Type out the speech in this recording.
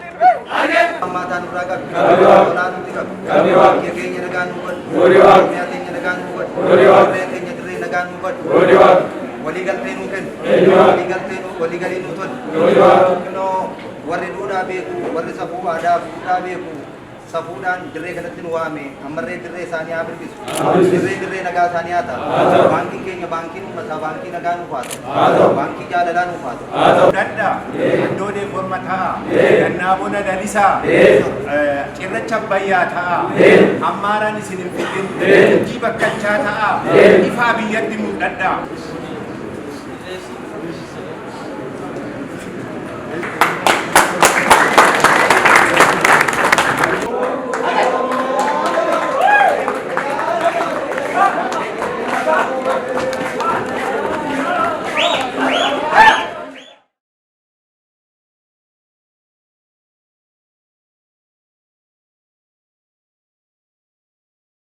Hammaataa nurraa qabi. Tolaa nutti qabi. Biyya keenya nagaa nuu godhi. Oromiyaa keenya nagaa nuu godhi. Dirree keenya dirree nagaa nuu godhi. Walii galtee nuu kenni. Walii galtee nuu walii galii nuu toli. Kunoo warri duudhaa beeku, warri safuu aadaa fi duudhaa beeku safuudhaan dirree kanatti nu waame ammarree dirree isaanii haa bilbisu. Dirree dirree nagaa isaanii haa taatu. Baankiin keenya baankiin uummataa baankii nagaa nuuf haa ta'u. Baankii jaalalaa nuuf haa ta'u. Fudhadhaa, Andoodee korma ta'a, gannaa bona lalisaa, cirracha abbayyaa ta'a, hammaaraan isin hin fixin, ijji bakkachaa ta'a, ifaa biyyatti mul'adhaa.